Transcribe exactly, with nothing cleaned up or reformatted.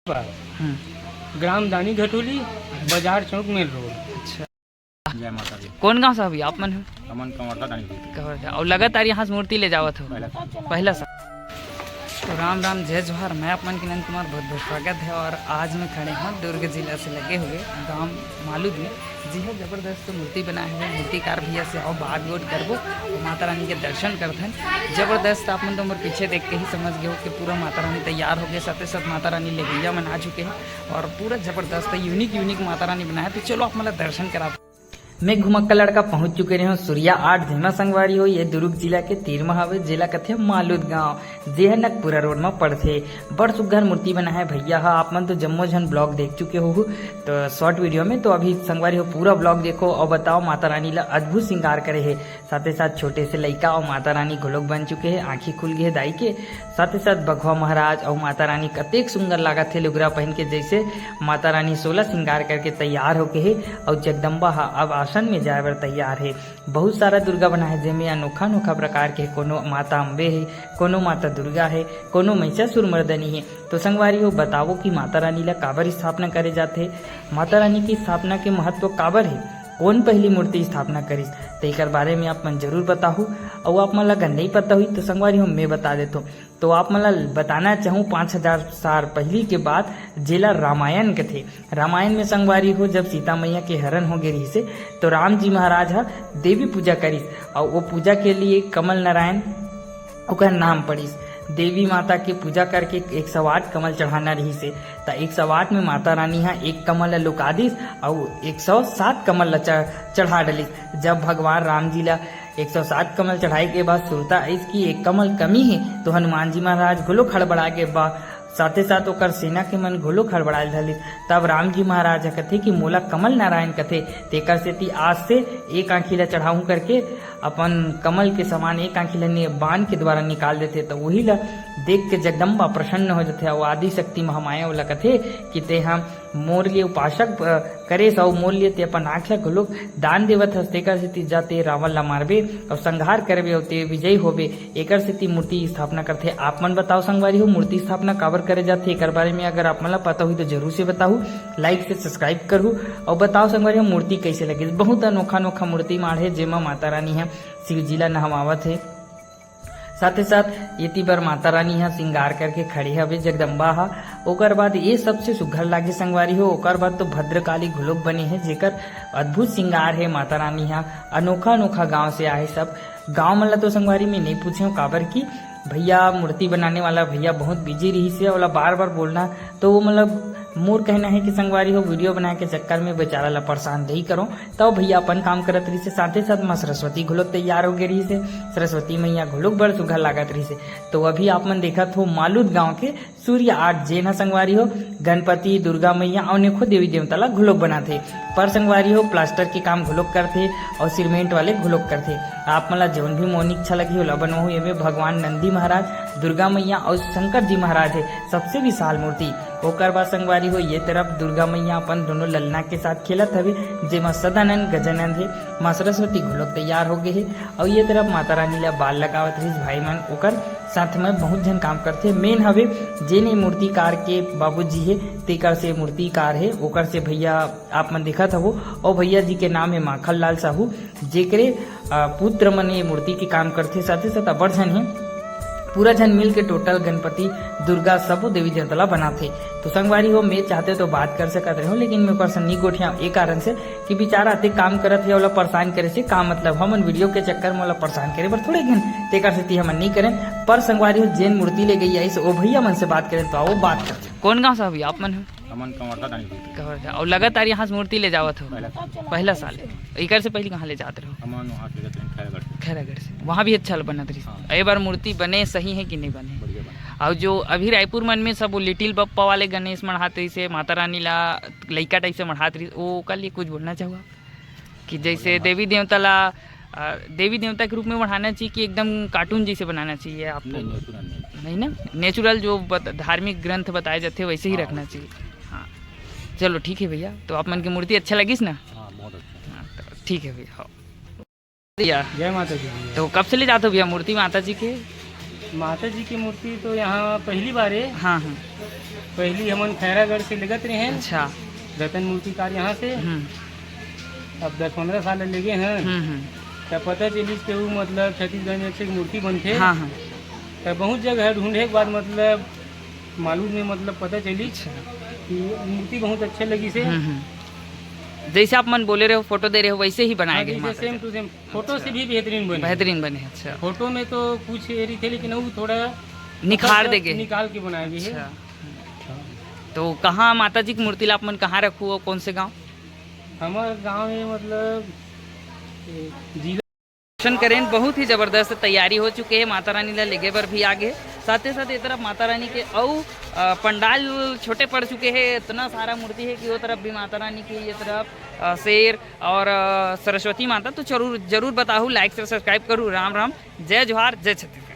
हम्म। ग्राम दानी घटोली, बाजार चौक, main road. अच्छा। जय माता दी। कौन गांव से अभी आप मन ह? हमन कंवरदा दानी दी। कंवरदा। अउ लगातार यहाँ से मूर्ति ले जावत हो? पहला साल। पहला साल। तो राम राम, जय जोहार। मैं आप मन के नंद कुमार, बहुत बहुत स्वागत है। और आज मैं खड़े हूँ दुर्ग जिला से लगे हुए गांव मालूद में, जी है, जबरदस्त मूर्ति बनाए हुए मूर्तिकार भैया से आओ बात गोट करबो, माता रानी के दर्शन करथन। जबरदस्त, आप मन तो मोर पीछे देख के ही समझ गए हो कि पूरा माता रानी तैयार हो गए, साथे साथ माता रानी लेगैया मन आ चुके हैं और पूरा जबरदस्त यूनिक यूनिक माता रानी बनाए। तो चलो आप मन ला दर्शन करा। मैं घुमक्का लड़का पहुंच चुके रहे हूँ सूर्या आर्ट, जेमा संगवारी हो ये दुर्ग जिला के तीर म हवे, जेला कथे मालूद गांव, जे ह नगपुरा रोड म पड़थे। बड़ सुग्घर मूर्ति बना है भैया ह, आप मन तो जम्मो झन ब्लॉग देख चुके हो तो शॉर्ट वीडियो में, तो अभी संगवारी हो पूरा ब्लॉग देखो और बताओ माता रानी ला अद्भुत श्रृंगार करे है। साथे साथ छोटे से लइका अउ माता रानी घलोक बन चुके हे, आँखी खुल गे हे दाई के। साथे साथ बघवा महाराज अउ माता रानी कतेक सुंदर लागत हे लुगरा पहिन के, जैसे माता रानी सोलह श्रृंगार करके तैयार होके हे अउ जगदम्बा ह अब आसन में जाए बर तैयार हे। बहुत सारा दुर्गा बना हे, जेमे अनोखा अनोखा प्रकार के, कोनो माता अम्बे हे, कोनो माता दुर्गा हे, कोनो महिषासुर मर्दनी हे। तो संगवारी हो बतावो कि माता रानी ला काबर स्थापना करे जाथे, माता रानी की स्थापना के महत्व काबर हे, कौन पहली मूर्ति स्थापना करिस, तेकर बारे में आप मन जरूर बताहू। अउ आप मन ला अगर नहीं पता हुई तो संगवारी हो मैं बता देथों। तो आप मन ला बताना चाहूँ पाँच हजार साल पहली के बात, जेला रामायण कथे। रामायण में संगवारी हो जब सीता मैया के हरण हो गे रहिसे तो राम जी महाराज ह देवी पूजा करिस अउ वो पूजा के लिए कमल नारायण ओकर नाम पड़िस। देवी माता के पूजा करके एक सौ आठ कमल चढ़ाना रहिसे, त एक सौ आठ में माता रानी ह एक कमल ल लुका दिस अउ एक सौ सात कमल ल च-, चढ़ा डलिस। जब भगवान राम जी ल एक सौ सात कमल चढ़ाए के बाद सुरता आइस कि एक कमल कमी हे, तो हनुमान जी महाराज घलो हड़बड़ा गे बा, साथे साथ ओकर सेना के मन घलो हड़बड़ाए धलिस। तब राम जी महाराज ह कथे कि मोला कमल नारायण कथे, तेकर सेती आज से एक आँखी ल चढ़ाहूँ करके अपन कमल के समान एक आँखी ल ने-, बाण के द्वारा निकाल देथे, त उही ल देख के जगदम्बा प्रसन्न हो जथे अउ आदि शक्ति महामाया ओला कथे कि ते ह मोर लिए उपासक, अ, करेस अउ मोर लिए ते अपन आँख ल घलोक दान देवत हस, तेकर सेती जा ते रावण ल मारबे अउ संहार करबे अउ ते विजयी होबे। एकर सेती मूर्ति स्थापना करथे। आप मन बताओ संगवारी हो, मूर्ति स्थापना काबर करे जाथे, एकर बारे में अगर आप मन ल पता हुई तो जरूर से बताहू, लाइक से सब्सक्राइब करहू अउ बताओ संगवारी हो, मूर्ति कैसे लगिस। बहुत अनोखा अनोखा मूर्ति माढ़े, जेमा माता रानी ह शिव जी ला नहवावत हे। साथे साथ एती बर माता रानी ह श्रृंगार करके खड़े हवे जगदम्बा ह। ओकर बाद ये सबसे सुघर लागे संगवारी हो, ओकर बाद तो भद्रकाली घलोक बने हे, जेकर अद्भुत श्रृंगार हे। माता रानी ह अनोखा अनोखा गांव से आए सब। गांव मन ला तो संगवारी में नहीं पूछे हो, काबर कि भैया मूर्ति बनाने वाला भैया बहुत बिजी रहिसे, ओला बार बार बोलना तो वो मतलब मोर कहना है कि संगवारी हो वीडियो बनाए के चक्कर में बेचारा ला परेशान नहीं करो। तब भैया अपन काम करत रहिसे, साथे साथ माँ सरस्वती घलोक तैयार हो गए रहिसे। सरस्वती मैया घलोक बड़ सुघर लागत रहिसे। तो अभी आप मन देखत हो मालूद गांव के सूर्य आर्ट, जेन ह संगवारी हो गणपति, दुर्गा मैया अउ नेखो देवी देवता ला घलोक बनाथे। पर संगवारी हो प्लास्टर के काम घलोक करथे अउ सीमेंट वाले घलोक करथे। आप मन ला जौन भी मोनिक अच्छा लगी ओला बनवाहू। एमे भगवान नंदी महाराज, दुर्गा मैया अउ शंकर जी महाराज हे सबसे विशाल मूर्ति। ओकर बाद संगवारी हो ये तरफ दुर्गा मैया अपन दोनों ललना के साथ खेलत हवे, जेमा सदानंद गजानंद हे। माँ सरस्वती घलोक तैयार हो गए हे अउ ये तरफ माता रानी ला बाल लगावत रहिस भाई मन। ओकर साथ में बहुत झन काम करथे। मेन हवे जेन ए मूर्तिकार के बाबूजी हे, तेकर से मूर्तिकार हे, ओकर से भैया आप मन देखत हवो। अउ भैया जी के नाम हे माखन लाल साहू, जेकरे, अ, पुत्र मन ये मूर्ति के काम करथे। साथे साथ अब्बड़ झन हे, पूरा झन मिल के टोटल गणपति, दुर्गा सबो देवी देवता ला बनाथे। तो संगवारी हो, मैं चाहते तो बात कर सकत रहे हो, लेकिन मैं ओकर से नहीं गोठिया, ए कारण से कि बेचारा अतेक काम करत हे, ओला परेशान करे से का मतलब? हमन वीडियो के चक्कर में ओला परेशान करे बर थोड़े घेन, तेकर सेती हमन नहीं करें। पर संगवारी हो, जेन मूर्ति ले गई आइस, ओ भैया मन से बात करें तो आओ बात करते। कौन गांव से अभी आप मन हो? हमन कंवरदा दानी दी। कंवरदा। अउ लगातार यहाँ से मूर्ति ले जावत हो? पहला साल। पहला साल। एकर से पहले कहाँ ले जात रहो? हमन वहाँ से लेते हैं खैरागढ़ से। खैरागढ़ से। वहाँ भी अच्छा बनत रही। हाँ। ए बार मूर्ति बने सही है कि नहीं बने? बढ़िया बने। अउ जो अभी रायपुर मन में सब वो लिटिल बप्पा वाले गणेश मढ़ात रही से, माता रानी ला लइका टाइप से मढ़ात रही, वो ओकर लिए कुछ बोलना चाहूँगा कि जैसे बढ़िया बात। देवी देवता ला, अ, देवी देवता के रूप में मढ़ाना चाहिए कि एकदम कार्टून जैसे बनाना चाहिए आपको? नहीं, नेचुरल नहीं। नहीं ना, नेचुरल जो बत-, धार्मिक ग्रंथ बताए जाते हैं वैसे ही हाँ, रखना वैसे। चाहिए। हाँ, चलो ठीक है भैया, तो आप मन की मूर्ति अच्छा लगिस ना? हाँ, बहुत अच्छा। हाँ, तो ठीक है भैया, हाँ। भैया, जय माता दी भैया। तो कब से ले जाते हो भैया मूर्ति माता जी के? माता जी की मूर्ति तो यहाँ पहली बार है। हाँ, हाँ। पहली हमन खैरागढ़ से लेगत रहे हैं। अच्छा। रतन मूर्तिकार यहाँ से। हम्म। अब दस पंद्रह साल लेगे हैं। हम्म, हम्म। तब पता चलिस कि वो, मतलब, छत्तीसगढ़ में एक से एक मूर्ति बनथे। हाँ, हाँ। तब बहुत जगह ढूंढे के बाद, मतलब, मालूम में, मतलब, पता चलिस। अच्छा। कि मूर्ति बहुत अच्छा लगिस हे। हम्म, हम्म। जैसे आप मन बोले रहे हो, फोटो दे रहे हो, वैसे ही बनाए हाँ, गए जैसे माता जी। Same to same। फोटो से भी बेहतरीन बने। बेहतरीन बने, अच्छा। फोटो में तो कुछ ये रही थे, लेकिन वो थोड़ा निखार दे गए। निकाल के बनाए गए हैं। अच्छा। तो कहाँ माता जी की मूर्ति ला आप मन कहाँ रखू हो, कौन से गांव? हमारे गांव में, मतलब, ए, जिला दर्शन करें, बहुत ही जबरदस्त तैयारी हो चुके हे, माता रानी ला लेगे बर भी आ गे। साथे साथ ये तरफ माता रानी के अउ, अ, पंडाल छोटे पड़ चुके हे, इतना सारा मूर्ति हे कि वो तरफ भी माता रानी की, ये तरफ, अ, शेर और, अ, सरस्वती माता। तो जरूर, जरूर बताहू, like, share, subscribe करू। राम राम, जय जोहार, जय छत्तीसगढ़।